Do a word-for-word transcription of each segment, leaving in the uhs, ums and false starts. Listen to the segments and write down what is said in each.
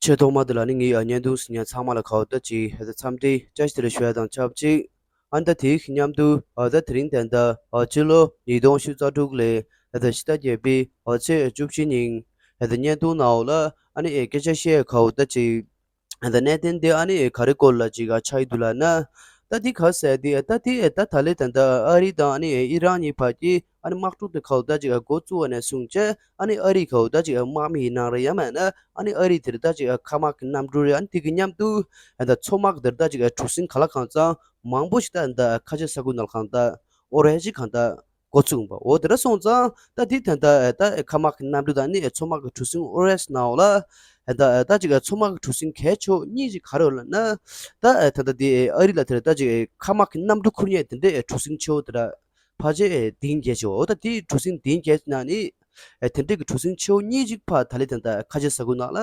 ཆེས་ཐོག་མ་དེ་ལ་ནི་ངའི་ཨ་བརྙན་ཐུང་གཟིགས་མཁན་ཚང་མ་ལ་ཁ་བ་ད་ཅིག་ཨ་ད་འཚམས་འདྲི་བཀྲ་ཤིས་བདེ་ལེགས་ཞུ་ཡ་དང་ཆབས་ཅིག་ཨ་ད་དེའི་མཉམ་དུ་ཨ་ད་དེ་རིང་དེ་འདྲ་ཨ་ཕྱི་ལོ་ཉིས་སྟོང་ཉི་ཤུ་རྩ་དྲུག་ལོའི་ཨ་ད་ཕྱི་ཟླ་བརྒྱད་པའི་ཨ་ཚེས་བཅུ་བཞི་ཉིན་ཨ་ད་བརྙན་ཐུང་ནང་ལ་ཨ་ནི་ཨེ་སྐད་ཆ་བཤད་ཁ་བ་ད་ཅིག་ཨ་ད་གནད་དོན་དེ་ཨ་ནི་ཨེ་ག་རེ་སྐོར་ལ་ཅིག་ཨ་ཆགས་ཡི་འདུག་ལབ་ན། ད་དེ་ག་ཟེར་དེ་ད་དེ་ད་ད་ལེ་ད་ད་ཨ་རི་དང་ཨ་ནི་ཨི་རན་གཉིས་བར་གྱི་ཨ་ནི་དམག་འཁྲུག་དེ་ཁ་བ་ད་ཅིག་འགོ་བཙུགས་པ་ནས་བཟུང་བྱས་ཨ་ནི་ཨ་རི་ཁ་བ་ད་ཅིག་དམག་མི་ཡིན་ན་རེད་ཡང་མིན་ན་ཨ་ནི་ཨ་རི་དེར་ད་ཅིག་མཁའ་དམག་གི་གནམ་གྲུ་རེད། ཨ་ནི་དེ་གི་མཉམ་དུ་ཨ་ད་མཚོ་དམག་དེར་ད་ཅིག་གྲུ་གཟིངས་ག་ལ་གང་ཚང་མང་པོ་ཞིག་ད་ད་ཁ་ཆེ་ས་ཁུལ་ནང་ལ་གང་ད་ཨོ་རེ་ཅིག་གང་ད་འགོ་བཙུགས་པ། འོ་དེ་འདྲ་སོང་ཙང་ད་དེ་ད་ད་ད་མཁའ་དམག་གི་གནམ་གྲུ་དང་ནི་མཚོ་དམག་གི་གྲུ་གཟིངས་ཨོ་རེ་ནང་ལ་ད་ད་ཅིག་མཚོ་དམག་གི་གྲུ་གཟིངས་གལ་ཆེ་བ་གཉིས་ཅིག་ག་རེ་ཡོད་ལབ་ན། ད་ད་ད་དེ་ཨ་རི་ལ་དེར་ད་ཅིག་མཁའ་དམག་གི་གནམ་གྲུ་འཁུར་མཁན་དེ་འདྲའི་གྲུ་གཟིངས་ཆེ་བོ་དེ་འདྲ་ཕལ་ཆེར་ལྡིང་རྒྱས་ཆེ་བ། འོ་ད་དེའི་གྲུ་གཟིངས་ལྡིང་རྒྱས་ནང་ནི་དེ་འདྲའི་གི་གྲུ་གཟིངས་ཆེ་བོ་གཉིས་ཅིག་ཕར་ད་ལེ་ད་ད་ཁ་ཆེ་ས་ཁུལ་ནང་ལ་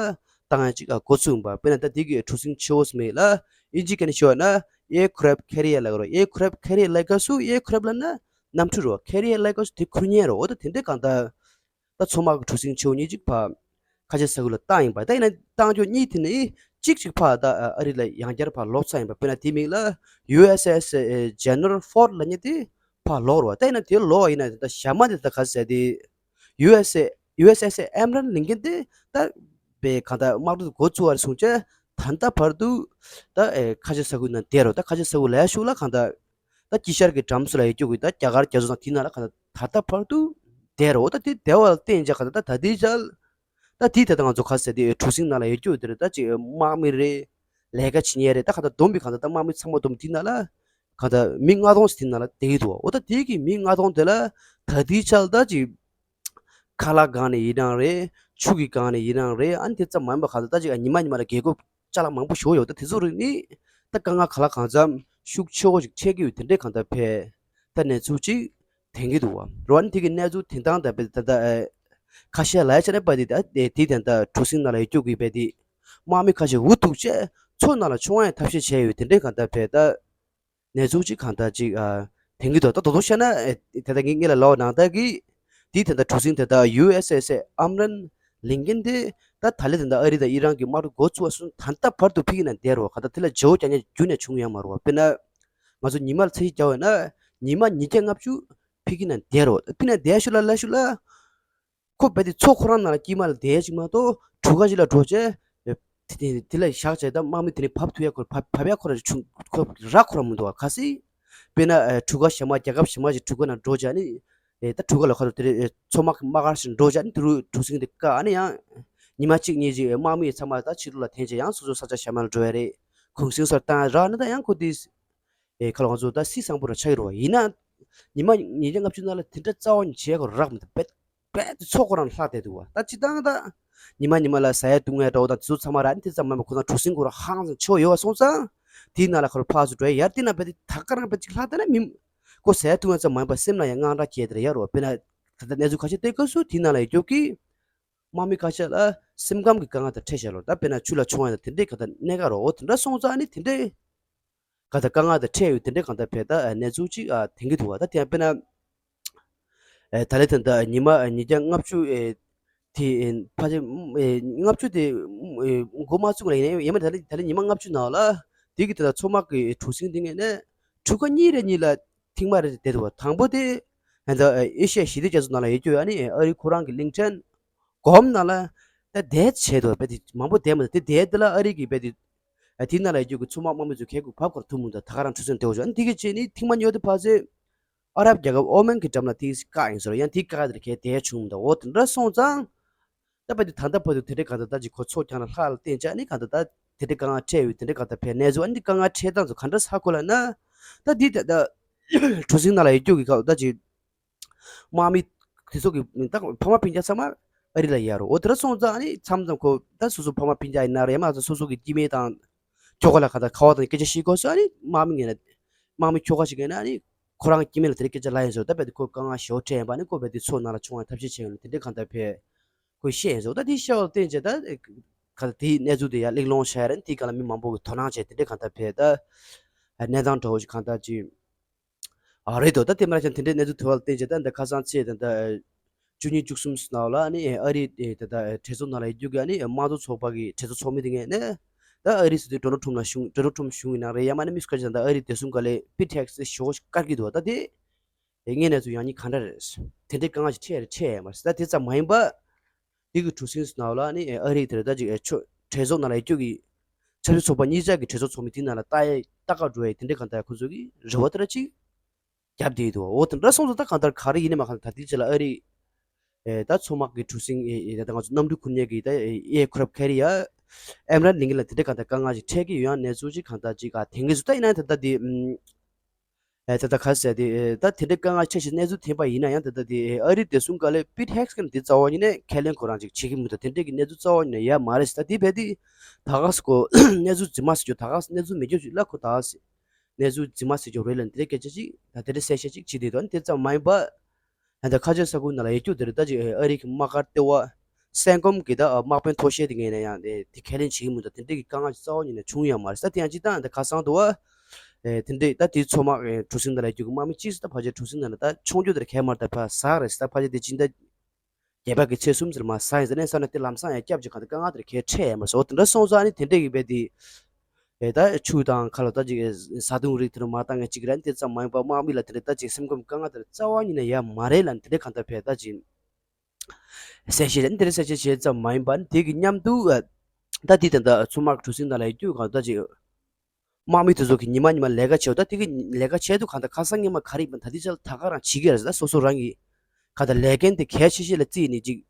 བཏང་ཡ་ཅིག་འགོ་ཚུགས་པ། དཔེར་ན་ད་དེ་གི་གྲུ་གཟིངས་ཆེ་བོ་ཟེར་མེད་ལ་ཨིན་ཇི་སྐད་ནས་ཤོད་ན་aircraft carrier ལབ་ཀྱི་རེད། aircraft carrier ལབ་སྐབས་སུ་aircraft ལབ་ན་གནམ་གྲུ་རེད་བ། carrier ལབ་སྐབས་སུ་དེ་འཁུར་མཁན་རེད། འོ་ད་དེ་འདྲའི་གང་ལྟར་ད་མཚོ་དམག་གི་གྲུ་གཟིངས་ཆེ་བོ་གཉིས་ཅིག་ཕར་ཁ་ཆེ་ས་ཁུལ་ལ་བཏང་ཡིན་པ། ད་ཡིན་ན་བཏང་རྒྱུ་གཉིས་དེ་ནི་གཅིག་ཅིག་ཕར་ད་ཨ་རི་ལ་ཡང་བསྐྱར་ཕར་ལོག་ཚར་ཡིན་པ། དཔེར་ན་དེ་མིང་ལ་ཡུ་ཨེས་ཨེས་ཨེ་General Ford ལབ་མཁན་དེ་ཕར་ལོག་རེད་བ། ད་ཡིན་ན་དེ་ལོག་ཡིན་ན་ད་ཞྭ་དམར་དེ་ད་ག་ཟེར་དེ་ཡུ་ཨེས་ཨེས་ཡུ་ཨེས་ཨེས་ཨེ་Abrams ལབ་མཁན་དེ་ད་པའི་གང་ལྟར་དམག་འཁྲུག་འགོ་བཙུགས་པ་ནས་བཟུང་བྱས་ད་ལྟ་བར་དུ་ད་ཨེ་ཁ་ཆེ་ས་ཁུལ་ནང་བསྡད་རེད་བ། ད་ཁ་ཆེ་ས་ཁུལ་ལ་ཡ་ཤུགས་ལ་གང་ལྟར་ད་དཀྱིལ་ཤར་གྱི་གྲམ་སུ་ལ་ཡོད་རྒྱུ་གི་ད་རྒྱ་གར་རྒྱ་མཚོ་དང་དེ་ནང་ལ་གང་ལྟར་ད་ལྟ་བར་དུ་བསྡད་རེད། འོ་ད་དེ་བསྡད་པ་ལ་བརྟེན་བྱས་གང་ལྟར་ད་ད་ལྟའི་ཆར་ད་དེ་ད་ལྟ་ང་ཚོ་ག་ཟེར་དེ་གྲུ་གཟིངས་ནང་ལ་ཡོད་རྒྱུ་དེ་རེད། ད་ཅིག་དམག་མི་རེད། ལས་ཀ་བྱེད་མཁན་རེད། ད་གང་ལྟར་བསྡོམས་པའི་གང་ལྟར་ད་དམག་མི་ཚང་མ་བསྡོམས་དེ་ནང་ལ་གང་ལྟར་མི་ལྔ་སྟོང་ཞིག་དེ་ནང་ལ་བསྡད་ཀྱི་འདུག་བ། འོ་ད་དེ་གི་མི་ལྔ་སྟོང་དེ་ལ་ད་ལྟའི་ཆར་ད་ཅིག་ཁ་ལག་སྒང་ནས་ཡིན་ནའང་རེད། ཆུ་གི་སྒང་ནས་ཡིན་ནའང་རེད། ཨ་ནི་དེ་ཙམ་མ་ཡིན་པ་གང་ལྟར་ད་ཅིག་ཉི་མ་ཉི་མ་ལ་རྒྱལ་ཁབ་ཅ་ལག་མང་པོ་ཞིག་ཡོད། ད་དེ་ཚོ་རིགས་ནི་ད་དཀའ་ངལ་ག་ལ་གང་འཚམ་ཤུགས་ཆེ་བོ་ཞིག་འཕྲད་ཀྱི་ཡོད། དེ་འདྲའི་གང་ལྟར་ཕེ་ད་གནས་ཚུལ་ཅིག་ཐོན་གྱི་འདུག་བ། རོ་ཨ་ནི་དེ་གི་གནས་ཚུལ་དེ་དང་ད་ཕེ་ད་ད་ཨེ་ཁ་ཤས་ལ་ཡ་ཆ་ནས་པ་དེ་ད་དེ་དེ་དེ་ད་གྲུ་གཟིངས་ནང་ལ་ཡོད་རྒྱུ་གི་ཕེ་དེ་དམག་མི་ཁ་ཤས་འུ་ཐུག་བྱས་མཚོ་ནང་ལ་མཆོང་ཡ་ཐབས་ཤེས་བྱས་ཡོད། དེ་འདྲའི་གང་ལྟར་ཕེ་ད། གནས་ཚུལ་ཅིག་གང་ལྟར་ཅིག་ཨ་ཐོན་གྱི་འདུག་ད་དོ་དོ་བཤད་ན་ཨེ་དེ་ལྟར་ངས་ངེད་ལ་ལབ་པ་ནང་ལྟར་གྱི་འདི་དེ་ལྟར་གྲུ་གཟིངས་དེ་ལྟར་ཡུ་ཨེས་ཨེས་ཨེ་ཨམ་རན་ལིང་ཀན་དེ་ད་ད་ལེ་དེ་ལྟར་ཨ་རི་དང་ཨི་རན་གྱི་དམག་འཁྲུག་འགོ་བཙུགས་པ་སོང་ད་ལྟ་བར་དུ་ཕ་གི་ནང་བསྡད་རེད་བ། ག་ད་དེ་ལ་བརྗེ་པོ་རྒྱག་མཁན་རྒྱུན་ནས་བྱུང་ཡོད་མ་རེད་བ། དཔེར་ན་ང་ཚོ་ཉི་མ་ལ་ཚད་གཞི་རྒྱག་པ་ཡིན་ན་ཉི་མ་ཉིས་བརྒྱ་ལྔ་བཅུ་ཕ་གི་ནང་བསྡད་རེད་བ། ཕ་གི་ནང་བསྡད་ཤུལ་ལ་ལ་ཤུལ་ལ་ཁོ་རྦད་དེ་མཚོ་ཁོ་རང་ནང་ལ་དཀྱིལ་མ་ལ་བསྡད་ཅིག་མ་གཏོགས་གྲུ་ཁ་ཅིག་ལ་འགྲོ་བྱས། དེ་དེ་ལ་བཞག་བྱས་ད་དམག་མི་དེ་ནི་བབས་ཐུབ་ཡ་ཁོ་བབས་བབས་ཡ་ཁོ་ར་ཆུང་ཁོ་རག་ཁོ་ར་མི་འདུག་བ། གལ་སྲིད་དཔེར་ན་ཨེ་གྲུ་ཁ་གཞན་མ་རྒྱལ་ཁབ་གཞན་མ་ཞིག་གྲུ་ཁ་ནང་འགྲོ་བྱས་ནི་ཨེ་ད་གྲུ་ཁ་ལ་ཁ་ཐུག་དེ་རེད། ཨེ་མཚོ་དམག་གི་དམག་སྒར་ཞིག་འགྲོ་བྱས་ནི་དེ་རུ་གྲུ་གཟིངས་དེ་བཀག་ཨ་ནི་ཡང་ཉི་མ་གཅིག་གཉིས་ཅིག་ཨེ་དམག་མི་ཚང་མ་ད་ཕྱི་ལོགས་ལ་འཐེན་བྱས་ཡང་སོ་སོ་ས་ཆ་གཞན་མ་ལ་འགྲོ་ཡ་རེད། གུང་གསེང་སོགས་བཏང་ཡ་རག་ནི་ད་ཡང་ཁོ་དེ་ཨེ་ཁ་ལ་ང་ཚོ་ད་སྲིད་བཟང་པོ་ར་ཆགས་ཀྱི་རེད་བ། ཡིན་ན་ཉི་མ་ཉིས་བརྒྱ་ལྔ་བཅུ་ནང་ལ་དེ་འདྲ་རྩ་བ་ཉིད་བྱེད་ཡ་ཁོ་རག་མི་འདུག་རྦད་རྦད་དེ་མཚོ་ཁོ་རང་ལ་ལྷག་བསྡད་འདུག་བ། ད་སྤྱིར་བཏང་ད་ཉི་མ་ཉི་མ་ལ་ཟ་ཡ་བཏུང་ཡ་འདྲ་བོ་དང་དེ་ཚོ་ཚང་མ་རག་ནི་དེ་ཙམ་མ་ཡིན་པ་ཁོ་ཚང་གྲུ་གཟིངས་ཁོ་རང་ཧང་སང་ཆེ་བ་ཡོད་པ་སོང་ཙང་དེའི་ནང་ལ་ཁོ་རང་ཕར་ཚུར་འགྲོ་ཡ་ཡར་དེ་ན་རྦད་དེ་ད་ག་རང་རྦད་ཅིག་ལྷག་བསྡད་ན་མི་ཁོ་ཟ་ཡ་བཏུང་ཡ་ཙམ་མ་ཡིན་པ་སེམས་ལ་ཡང་དངངས་སྐྲག་སྐྱེས་དེ་རེད་ཡ་རོ། དཔེར་ན་ད་ལྟ་གནས་ཚུལ་ཁ་ཤས་བལྟས་སྐབས་སུ་དེའི་ནང་ལ་ཡོད་རྒྱུ་གི་དམག་མི་ཁ་ཤས་ལ་སེམས་ཁམས་ཀྱི་དཀའ་ངལ་དང་འཕྲད་བཞག་ལོ། ད་དཔེར་ན་ཆུ་ལ་མཆོང་ཡ་དང་དེ་འདྲའི་ག་ད་གནད་འགག་རོ། འོ་དེ་འདྲ་སོང་ཙང་ནི་དེ་འདྲའི་ག་ད་དཀའ་ངལ་དང་འཕྲད་ཡོད་དེ་འདྲའི་གང་ལྟར་བས་ད་གནས་ཚུལ་ཅིག་ཨ་ཐོན་གྱི་འདུག་བ། ད་དེ་ཡང་དཔེར་ན་ཨེ་ད་ལེ་དེ་འདྲ་ཉི་མ་ཉིས་བརྒྱ་ལྔ་བཅུ་ཨེ་དེ་ཨེ་ཕལ་ཆེར་ཨེ་ལྔ་བཅུ་དེ་ཨེ་འགོ་མ་བཙུགས་ལ་ཡིན་ན་ཡང་མ་ད་ལེ་ད་ལེ་ཉི་མ་ལྔ་བཅུ་ནང་ལ་དེ་གི་དེ་ལ་མཚོ་དམག་གི་གྲུ་གཟིངས་དེ་ངས་ནས་གྲུ་ཁ་གཉིས་རེ་གཉིས་ལ་ཐེངས་མ་རེ་བསྡད་འདུག་བ། དང་པོ་དེ་ཨེ་ད་ཨེ་ཨེ་ཤི་ཡ་ཞི་བདེ་རྒྱ་མཚོ་ནང་ལ་ཡོད་རྒྱུ་ཨ་ནི་ཨ་རི་ཁོ་རང་གི་གླིང་ཕྲན་སྒོམ་ནང་ལ་ད་དེ་བྱས་འདུག་བ། དེ་མང་པོ་བསྡད་མ་འདུག་དེ་དེ་དེ་ལ་ཨ་རི་གི་བས་དེ་ཨ་དེ་ནང་ལ་ཡོད་རྒྱུ་གི་མཚོ་དམག་དམག་མི་ཚོ་གས་གུ་བབས་ཁར་ཐུག་མི་འདུག་ད་ག་རང་གྲུ་གཟིངས་དེ་འོ་ཞོ་ཨ་ནི་དེ་གི་རྗེས་ནི་ཐེངས་མ་ཉོ་དེ་ཕ་ཚེ་ཨ་རབ་རྒྱལ་ཁབ་ཨོ་མན་གྱི་འགྲམ་ལ་དེ་བཀག་ཡིན་ཟེར་ཡང་དེ་བཀག་དེར་གས་དེ་བྱུང་མི་འདུག་འོ་དེ་འདྲ་སོང་ཙང་ད་བས་དེ་ད་ལྟ་བར་དུ་དེ་འདྲའི་ག་ད་ད་ཅིག་ཁོ་ཚོ་ཀྱང་ལ་ལྷག་ལ་བརྟེན་བྱས་ཨ་ནི་ག་ད་ད་དེ་འདྲའི་དཀའ་ངལ་འཕྲད་ཡོད། དེ་འདྲའི་ག་ད་བས་གནས་ཚུལ་ཨ་ནི་དཀའ་ངལ་འཕྲད་སྟངས་ཚོ་ག་འདྲ་ཧ་གོ་ལ་ན་ད་དེ་ད་ད་གྲུ་གཟིངས་ནང་ལ་ཡོད་རྒྱུ་གི་ག་ད་ཅིག་དམག་མི་དེ་ཚོ་གི་ད་ཕ་མ་སྤུན་ཀྱག་ཚང་མ་ཨ་རི་ལ་ཡར་རོ། འོ་དེ་འདྲ་སོང་ཙང་ཨ་ནི་མཚམས་མཚམས་ཁོ་ད་སོ་སོ་ཕ་མ་སྤུན་ཀྱག་ཡིན་ན་རེད་མ་ཚོ་སོ་སོ་གི་སྐྱེ་དམན་དང་ཁྱོ་ག་ལ་ག་ད་ཁ་བ་དང་སྐད་ཆ་བཤད་དགོས་སོ། ཨ་ནི་དམག་མི་ངན་ལ་དམག་མི་ཁྱོ་ག་ཞིག་ཡིན་ན་ཨ་ནི་ཁོ་རང་སྐྱེ་དམན་ལ་དེ་རིང་སྐད་ཆ་ལབ་ཡིན་ཟེར། ད་བས་དེ་ཁོ་དཀའ་ངལ་ཞེ་པོ་འཕྲད་ཡིན་པ་ནི་ཁོ་བས་དེ་མཚོ་ནང་ལ་མཆོང་བའི་ཐབས་ཤེས་བྱས་ཡོད་ནི་དེ་འདྲའི་གང་ལྟར་བས་ཁོས་བཤད་ཡིན་ཟེར། ད་དེ་བཤད་པ་ལ་བརྟེན་བྱས་ད་ག་ད་དེའི་གནས་ཚུལ་དེ་ཡར་གླེང་སློང་བྱས་རན་དེའི་སྒང་ལ་མི་མང་པོ་གི་དོ་སྣང་བྱས་དེ་འདྲའི་གང་ལྟར་བས་ད་གནས་སྟངས་འདྲ་བོ་ཞིག་གང་ལྟར་ཅིག་ཨ་རེད་དོ། ད་དེ་མ་རེད་ཀྱང་དེ་འདྲའི་གནས་ཚུལ་ཐོན་པ་ལ་བརྟེན་བྱས་ད་འདི་ཁ་སང་ཚེས་ད་ད་ བཅུ་གཉིས་བཅུ་གསུམ་ནང་ལ་ནི་ཨ་རི་ད་ལྟ་གྲོས་ཚོགས་ནང་ལ་ཡོད་རྒྱུ་གི་ནི་དམངས་གཙོ་ཚོགས་པ་གི་གྲོས་ཚོགས་ཚོགས་མི་དེ་ངས་ནི་ད་ཨ་རི་སྲིད་འཛིན་ཌོ་ནལ་ཊམ་ལ་གཞུང་ཌོ་ནལ་ཊམ་གཞུང་ཡིན་ན་རེད། ཡང་མ་ནི་མི་སུ་ག་ཅིག་ད་ལྟ་ཨ་རི་བདེ་སྲུང་སྒང་ལ་པི་ཊེག་སི་ཞོག་བཀར་གྱི་འདུག་ད་དེ་ངས་ནས་ཚུར་ཡང་སྙིང་ག་འདྲ་རེད། དེ་འདྲའི་དཀའ་ངལ་ཞིག་འཕྲད་རེད་འཕྲད་ཡ་མ་རེད། ད་དེ་ཙམ་མ་ཡིན་པ། དེ་གི་གྲུ་གཟིངས་ནང་ལ་ནི་ཨ་རི་དེར་ད་ཅིག་ཆོས་གྲོས་ཚོགས་ནང་ལ་ཡོད་རྒྱུ་གི་ཆབ་སྲིད་ཚོགས་པ་གཉིས་ཆ་གི་གྲོས་ཚོགས་ཚོགས་མི་དེ་ནང་ལ་ལྟ་ཡ་ལྟ་ག་འགྲོ་ཡ་དེ་འདྲའི་གང་ལྟར་ཁོ་ཚོ་གི་རེ་བ་དེ་འདྲ་ཅིག་རྒྱབ་བསྡད་འདུག་འོ་དེ་འདྲ་སོང་ཙང་ད་གང་ལྟར་ག་རེ་ཡིན་ནའི་མ་གང་ལྟར་ད་ལྟའི་ཆ་ལ་ཨ་རི་ཨེ་ད་མཚོ་དམག་གི་གྲུ་གཟིངས་ཨེ་ཨེ་ད་ང་ཚོ་གནམ་གྲུ་ཁུར་མཁན་གི་ད་ཨེ་ཨེར་ཀེ་རབ་ཀེ་རི་ཡར་ཨེམ་རན་ལིང་གེ་ལ་དེ་འདྲའི་གང་ལྟར་དཀའ་ངལ་ཞིག་འཕྲད་ཀྱི་ཡོད། ཡང་གནས་ཚུལ་ཅིག་གང་ལྟར་ཅིག་ག་དེང་གི་ཚོ་ད་ཡིན་ན་ད་ལྟ་དེ་ཨམ། ཨེ་ད་ལྟ་ག་ཟེར་དེ་ཨེ་ད་དེ་འདྲའི་དཀའ་ངལ་ཆེ་ཞིག་གནས་ཚུལ་ཐོན་པ་ཡིན་ན་ཡང་ད་ལྟ་དེ་ཨེ་ཨ་རི་བདེ་སྲུང་སྒང་ལ་པི་ཊེག་སི་གི་འདི་རྩ་བ་ཉིད་ནས་ཁས་ལེན་ཁོ་རང་ཅིག་བྱེད་ཀྱི་མི་འདུག་དེ་འདྲའི་གི་གནས་ཚུལ་རྩ་བ་ཉིད་ནས་ཡོད་མ་རེད་ཟེར། ད་དེ་བས་དེ་ད་ག་སེ་ཁོ་གནས་ཚུལ་རྫུན་མ་ཟེར་རྒྱུ་ད་ག་སེ་གནས་ཚུལ་མེད་རྒྱུ་ཅིག་ལ་ཁོ་ད་ག་སེ་གནས་ཚུལ་རྫུན་མ་ཟེར་རྒྱུ་རེད་ལ་འདི་འདྲའི་སྐད་ཆ་ཅིག་ད་དེ་འདྲའི་གསལ་བཤད་ཅིག་བྱེད་བསྡད་འདུག་དེ་ཙམ་མ་ཡིན་པ། ད་ལྟ་ཁ་ཆེ་ས་ཁུལ་ནང་ལ་ཡོད་རྒྱུ་དེ་རེད། ད་ཅིག་ཨ་རི་གི་དམག་སྒར་ལྟེ་བ་སེང་གོམ་གྱི་ད་དམག་དཔོན་མཐོ་ཤོས་དེ་ངོས་ནས་ཡང་དེ་ཁས་ལེན་བྱེད་ཀྱི་མི་འདུག་དེ་འདྲའི་གི་དཀའ་ངལ་རྩ་བ་ཉིད་ནས་བྱུང་ཡོད་མ་རེད། ད་དེ་ཡང་སྤྱིར་བཏང་ད་ཁ་སང་དུ་བ་དེ་འདྲའི་ད་དེའི་མཚོ་དམག་གྲུ་གཟིངས་ནང་ལ་ཡོད་རྒྱུ་གི་དམག་མི་གཅིག་ད་ཕལ་ཆེར་གྲུ་གཟིངས་ནང་ལ་ད་མཆོང་རྒྱུ་དེར་གས་མར་ད་ཕར་ཟག་རེད། ད་ཕལ་ཆེར་དེ་སྤྱི་ཟླ་བརྒྱད་པ་གི་ཚེས་གསུམ་ཙམ་མར་ཟག་ཡིན་ཟེར་ནས་ས་ནས་དེ་ལམ་སང་ཡང་སྐྱབས་ཀྱི་གང་ལྟར་དཀའ་ངལ་དེར་གས་འཕྲད་ཡོད་མ་རེད། འོ་དེ་འདྲ་སོང་ཙང་ནི་དེ་འདྲའི་གི་བས་དེ། ཨེ་ད་ཆུ་དང་ཁ་ལོ་ད་ཅིག་ཨེ་བཟའ་བཏུང་རིགས་དེ་རུ་མ་བཏང་ངེས་ཅིག་ར་དེ་ཙམ་མ་ཡིན་པ་དམག་མི་ལ་དེ་འདྲ་ད་ཅིག་སེམས་ཁམས་དཀའ་ངལ་དེ་རྩ་བ་ཉིད་ནས་ཡོད་མ་རེད་ལ་དེ་འདྲ་གང་ལྟར་བས་ད་ཅིག་གསལ་བཤད་དེ་འདྲ་གསལ་བཤད་བྱས་ཙམ་མ་ཡིན་པ་དེ་གི་མཉམ་དུ་ཨ་ད་དེ་དེ་འདྲ་མཚོ་དམག་གྲུ་གཟིངས་ནང་ལ་ཡོད་རྒྱུ་གང་ད་ཅིག་དམག་མི་དེ་ཚོ་གི་ཉི་མ་ཉི་མ་ལས་ཀ་བྱེད་ད་དེ་གི་ལས་ཀ་བྱས་དུས་གང་ད་ཁ་སང་ཉི་མ་ག་རེ་ཡིན་པ་ད་དེ་ཅག་ད་ག་རང་བྱེད་ཀྱི་རེད། ད་སོ་སོ་རང་གི་གང་ད་ལས་འགན་དེ་གལ་ཆེ་ཤོས་ལ་བརྩིས་ནས་ཅིག་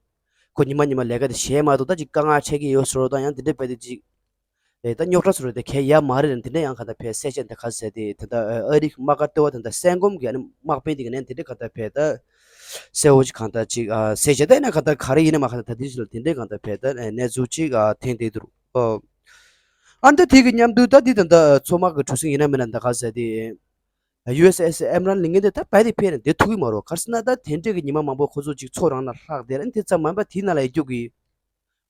ཁོ་ཉི་མ་ཉི་མ་ལས་ཀ་དེ་བྱས་མ་གཏོགས་ད་ཅིག་དཀའ་ངལ་འཕྲད་ཀྱི་ཡོད་ཟེར་རོ་ད་ཡང་དེ་འདྲ་བས་དེ་ཅིག་ཨེ་ད་རྙོག་དྲ་ཚོ་རེད་དེ་གལ་ཡ་མ་རེད་ལ་དེ་འདྲ་ཡང་གང་ལྟར་བས་གསལ་བཤད་འདི་ག་ཟེར་དེ་ད་ལྟ་ཨ་རི་དམག་སྒར་ལྟེ་བ་ད་ལྟ་སེང་གོམ་གྱི་ཨ་ནི་དམག་དཔོན་དེ་ག་ནས་དེ་འདྲ་གང་ལྟར་བས་ད་གསལ་བོ་ཅིག་གང་ལྟར་ཅིག་ཨ་གསལ་བཤད་ད་ཡིན་ན་གང་ལྟར་ག་རེ་ཡིན་ན་མ་གང་ལྟར་ད་དེ་ཚོ་ལ་དེ་འདྲ་གང་ལྟར་བས་ད་ཨ་གནས་ཚུལ་ཅིག་ཨ་ཐོན་བསྡད་འདུག་ཨོ། ཨ་ནི་ད་དེ་གི་མཉམ་དུ་ད་དེ་ད་ལྟ་མཚོ་དམག་གི་གྲུ་གཟིངས་ཡིན་ན་མིན་ན་ད་ག་ཟེར་དེ་ཡུ་ཨེས་ཨེས་ཨེམ་རན་ལིང་གེན་དེ་ད་བས་དེ་ཕེབས་ནས་བསྡད་ཐུབ་ཀྱི་མ་རེད། ག་རེ་ཟེར་ན་ད་དེ་འདྲ་གི་ཉི་མ་མང་པོ་ཁོ་ཚོ་ཅིག་མཚོ་རང་ན་ལྷག་བསྡད་ཨ་ནི་དེ་ཙམ་མ་ཡིན་པ་དེའི་ནང་ལ་ཡོད་རྒྱུ་གི་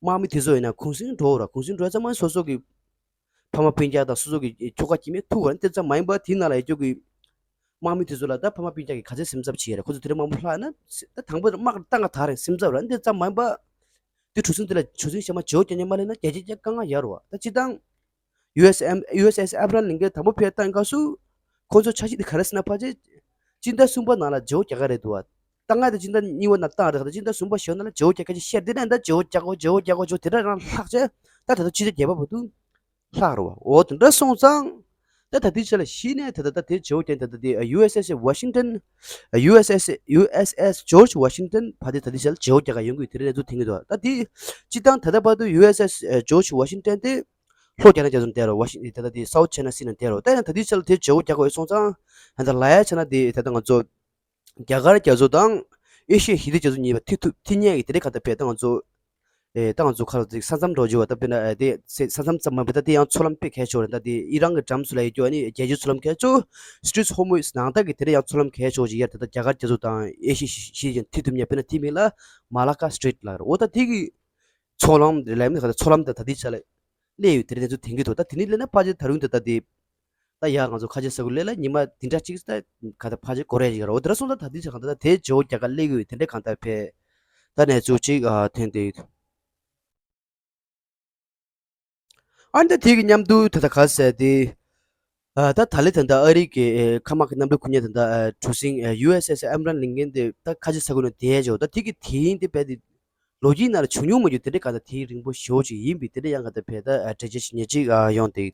དམག་མི་དེ་ཚོ་ཡིན་ན་གུང་སེང་འགྲོ་ར། གུང་སེང་འགྲོ་ཙམ་མ་སོ་སོ་གི་ཕ་མ་སྤུན་ཀྱག་དང་སོ་སོ་གི་ཁྱོ་ག་སྐྱེ་དམན་ཐུག་པ་རེད། དེ་ཙམ་མ་ཡིན་པ་དེའི་ནང་ལ་ཡོད་རྒྱུ་གི་དམག་མི་དེ་ཚོ་ལ་ད་ཕ་མ་སྤུན་ཀྱག་གིས་ག་ཚད་སེམས་འཚབ་བྱེད་ཡ་རེད། ཁོ་ཚོ་དེ་རིང་མང་པོ་ལྷག་ན་ད་དང་པོ་དམག་བཏང་ག་ད་རེད་སེམས་འཚབ་ར། དེ་ཙམ་མ་ཡིན་པ་དེ་གྲུ་གཟིངས་དེ་ལ་གྲུ་གཟིངས་གཞན་མ་བརྗེ་པོ་རྒྱག་མཁན་མ་སླེབས་ན་རྒྱལ་སྤྱིའི་དཀའ་ངལ་ཡོད་རེད་བ། ད་སྤྱིར་བཏང་ཡུ་ཨེས་ཨེམ་ཡུ་ཨེས་ཨེས་ཨེམ་རན་ལིང་གེན་དང་པོ་ཕེབས་བཏང་སྐབས་སུ་ཁོ་ཚོ་འཆར་གཞི་དེ་ག་རེ་ཟེར་ན་ཕལ་ཆེར་སྤྱི་ཟླ་གསུམ་པ་ནང་ལ་བརྗེ་པོ་རྒྱག་ག་རེད་འདུག་བ། ད་སྔ་དེ་སྤྱི་ཟླ་གཉིས་པ་ནང་བཏང་རེད། ད་སྤྱི་ཟླ་གསུམ་པ་ཞོར་ནང་ལ་བརྗེ་པོ་རྒྱག་ག་ཅིག་བཤད་དེ་ནས་ད་བརྗེ་པོ་རྒྱག་གོ་བརྗེ་པོ་རྒྱག་གོ་བརྗེ་པོ་དེ་འདྲ་རང་ལྷག་བྱས་ད་ད་ལྟ་ཕྱི་ཟླ་བརྒྱད་པ་བར་དུ་ལྷག་རེད་བ། འོ་དེ་འདྲ་སོང་ཙང་ད་ད་ལྟའི་ཆ་ལ་གཞི་ནས་ད་ད་ད་དེ་བརྗེ་པོ་རྒྱག་ད་ད་དེ་ཡུ་ཨེས་ཨེས་ཝ་ཤིང་ཏན་ཡུ་ཨེས་ཨེས་ཡུ་ཨེས་ཨེས་ཇོརྗ་ཝ་ཤིང་ཏན་ཕ་དེ་ད་ལྟའི་ཆ་ལ་བརྗེ་པོ་རྒྱག་ག་ཡོང་གི་དེ་འདྲ་གནས་ཚུལ་ཐོན་གི་འདུག་ད་དེ་སྤྱིར་བཏང་ད་ལྟ་བར་དུ་ཡུ་ཨེས་ཨེས་ཇོརྗ་ཝ་ཤིང་ཏན་དེ་ལྷོ་ཀེ་ན་ཌ་རྫོང་དེ་རུ་ཝ་ཤིང་ད་ལྟ་དེ་སའུ་ཐ་ཆའི་ན་སི་ནང་དེ་རུ་ད་ཡང་ད་ལྟའི་ཆར་ལ་དེ་བརྗེ་པོ་རྒྱག་དགོས་སོང་ཙང་ད་ལྟ་ལ་ཡ་ཆ་ན་དེ་ད་ལྟ་ང་ཚོ་རྒྱ་གར་རྒྱ་མཚོ་དང་ཨེ་ཤི་ཡ་ཞི་བདེ་རྒྱ་མཚོ་གཉིས་པ་མཐུད་ཐུབ་མཐུད་མཁན་གྱི་དེ་འདྲའི་ག་ད་བས་ད་ང་ཚོ་ཨེ་ད་ང་ཚོ་ཁ་ལ་དེ་ས་མཚམས་འགྲོ་རྒྱུ་བ་ད་དཔེར་ན་ཨེ་དེ་ས་ས་མཚམས་ཙམ་མ་བས་ད་དེ་ཡང་མཚོ་ལམ་དཔེ་གལ་ཆེ་བ་རེད། ད་དེ་ཨི་རན་གྱི་འགྲམ་སུ་ལ་ཡོད་རྒྱུ་ཨ་ནི་རྒྱལ་སྤྱིའི་མཚོ་ལམ་གལ་ཆེ་Strait of Hormuz ནང་ལྟར་གྱི་དེ་འདྲ་ཡང་མཚོ་ལམ་གལ་ཆེ་བ་ཞིག་ཡར་ད་ལྟ་རྒྱ་གར་རྒྱ་མཚོ་དང་ཨེ་ཤི་ཡ་ཞི་བདེ་མཐུད་ཐུབ་མཁན་དཔེར་ན་དེ་མིང་ལ་མ་ལ་ཀ་སི་ཊི་རིཊ་ལབ་རེད། འོ་ད་དེ་གི་མཚོ་ལམ་ལ་མི་ཁ་ད་མཚོ་ལམ་དང་ད་ལྟའི་ཆ་ལ་སླེབས་ཡོད་དེ་རེད་དེ་ཚོ་དེང་གི་ཐོག་ད་དེ་ནི་སླེབས་ན་ཕལ་ཆེར་ད་རུང་ད་ད་དེ་ད་ཡ་ང་ཚོ་ཁ་ཆེ་ས་ཁུལ་སླེབས་ལ་ཉི་མ་དེ་འདྲ་གཅིག་ད་ག་ད་ཕལ་ཆེར་འགོར་ཡ་ཞིག་རེད། འོ་དེ་འདྲ་སོང་ད་ད་དེ་ཆ་གང་ད་ད་དེ་བརྗེ་པོ་རྒྱག་ག་སླེབས་ཡོད་དེ་འདྲ་གང་ད་ཕེ་ད་གནས་ཚུལ་གཅིག་ཨ་ཐོན་བསྡད་ཡོད། ཨ་ནི་ད་དེ་གི་མཉམ་དུ་ད་ད་ག་ཟེར་དེ། ཨ་ད་ད་ལེ་ད་ད་ཨ་རི་གི་ཨེ་མཁའ་དམག་གི་གནམ་གྲུ་ཁུར་མཁན་ད་ད་ཨ་གྲུ་གཟིངས་ཨེ་ཡུ་ཨེས་ཨེས་ཨེམ་རན་ལིང་གེན་དེ་ད་ཁ་ཆེ་ས་ཁུལ་ནས་བསྡད་ཡོད། ད་དེ་གི་དེ་ཡིན་དེ་བས་དེ་ལོ་རྒྱུས་ནང་ལ་བྱུང་མྱོང་མ་བྱུང་དེ་འདྲ་ག་ད་དེ་རིང་པོ་ཞེ་པོ་ཅིག་ཡིན་པས་དེ་འདྲ་ཡང་ག་ད་བས་ད་ཨ་འགྲེལ་བརྗོད་ཞིག་ཉེ་ཅིག་ཨ་ཡོང་དེ།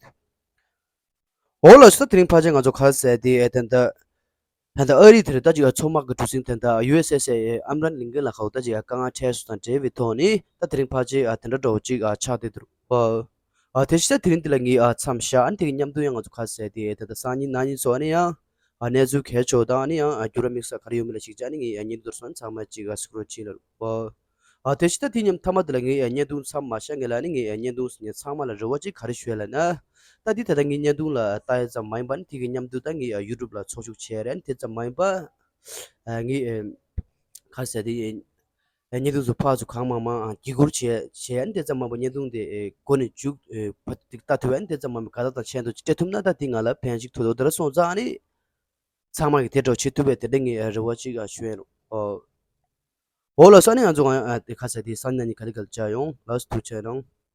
འོ་ལགས་སོ། ད་དེ་རིང་ཕལ་ཆེར་ང་ཚོ་ག་ཟེར་དེ་ཨེ་ད་ད་ད་ད་ཨ་རི་དེར་ད་ཅིག་ཨ་མཚོ་དམག་གི་གྲུ་གཟིངས་དེ་ད་ཡུ་ཨེས་ཨེས་ཨེ་ཨེམ་རན་ལིང་གེན་ལ་ཁ་འོ་ད་ཅིག་ཨ་དཀའ་ངལ་འཕྲད་སོང་དང་འབྲེལ་བའི་ཐོག་ནས་ད་དེ་རིང་ཕལ་ཆེར་ཨ་དེ་འདྲ་འདྲ་བོ་ཅིག་ཨ་ཆགས་བསྡད་འདུག་ཨ་དེ་བཞིན་ད་དེ་རིང་འདི་ལ་ངས་ཨ་མཚམས་བཞག་ཨ་ནི་དེ་གི་མཉམ་དུ་ཡང་ང་ཚོ་ག་ཟེར་དེ་ཨེ་ད་ད་སང་ཉིན་གནངས་ཉིན་སོགས་ཨ་ནི་ཡང་ཨ་གནས་ཚུལ་གལ་ཆེ་བ་དང་ཨ་ནི་ཡང་ཨ་འགྱུར་བ་དམིགས་བསལ་ག་རེ་ཡོད་མེད་ལ་གཞིགས་བྱས་ཨ་ནི་ངས་ཨ་བརྙན་ཐུང་དེ་ཚོ་ཚང་མ་ཅིག་ཨ་སི་ཀོ་རོལ་བྱས་ལ་རུ་ཨ། ཨ་དེ་བཞིན་ད་དེ་མཉམ་མཐའ་མ་དེ་ལ་ངས་ཡང་བརྙན་ཐུང་མཚམས་མ་བཞག་ངེས་ལ་ནི་ངས་ཡང་བརྙན་ཐུང་ངས་ཚང་མ་ལ་རེ་བ་ཅིག་ག་རེ་ཞུ་ཡ་ལ་ན། ད་འདི་ད་ལྟ་ངས་བརྙན་ཐུང་ལ་ལྟ་ཡ་ཙམ་མ་ཡིན་པ་ནི་དེ་གི་མཉམ་དུ་ད་ངས་ཡང་ཡུ་ཊུབ་ལ་ཚོགས་ཞུགས་བྱས་རེད། དེ་ཙམ་མ་ཡིན་པ་ཨ་ངས་ཨེ་ག་རེ་ཟེར་དེ་ཨེ་བརྙན་ཐུང་ཚོ་ཕར་ཚུར་གང་མང་མང་ཨ་བརྒྱུད་བསྐུར་བྱས་བྱས་ཨ་ནི་དེ་ཙམ་མ་ཡིན་པ་བརྙན་ཐུང་དེ་ཨེ་འགོ་ནས་མཇུག་ཨེ་ཕར་ཏིག་ལྟ་ཐུབ་ཨ་ནི་དེ་ཙམ་མ་ཡིན་པ་དགའ་རྟགས་དང་མཆན་ཐོ་ཅིག་སྤྲད་ཐུབ་ན་ད་དེ་ང་ལ་ཕན་ཅིག་ཐོགས་འདུག་དེ་འདྲ་སོང་ཙང་ཨ་ནི་ཚང་མ་གི་དེ་འདྲ་བྱེད་ཐུབ་པའི་དེ་འདྲ་ངས་ཨེ་རེ་བ་ཅིག་ཨ་ཞུ་ཡ་རེད། ཨོ། འོ་ལགས་སོ། ཨ་ནི་ང་ཚོ་གང་ཡང་ཨ་དེ་ཁ་ས་དེ་སང་ཉིན་ནི་ག་ལེ་ག་ལེ་བྱ་ཡོང་། ལགས་སོ། ཐུགས་རྗེ་གནང་།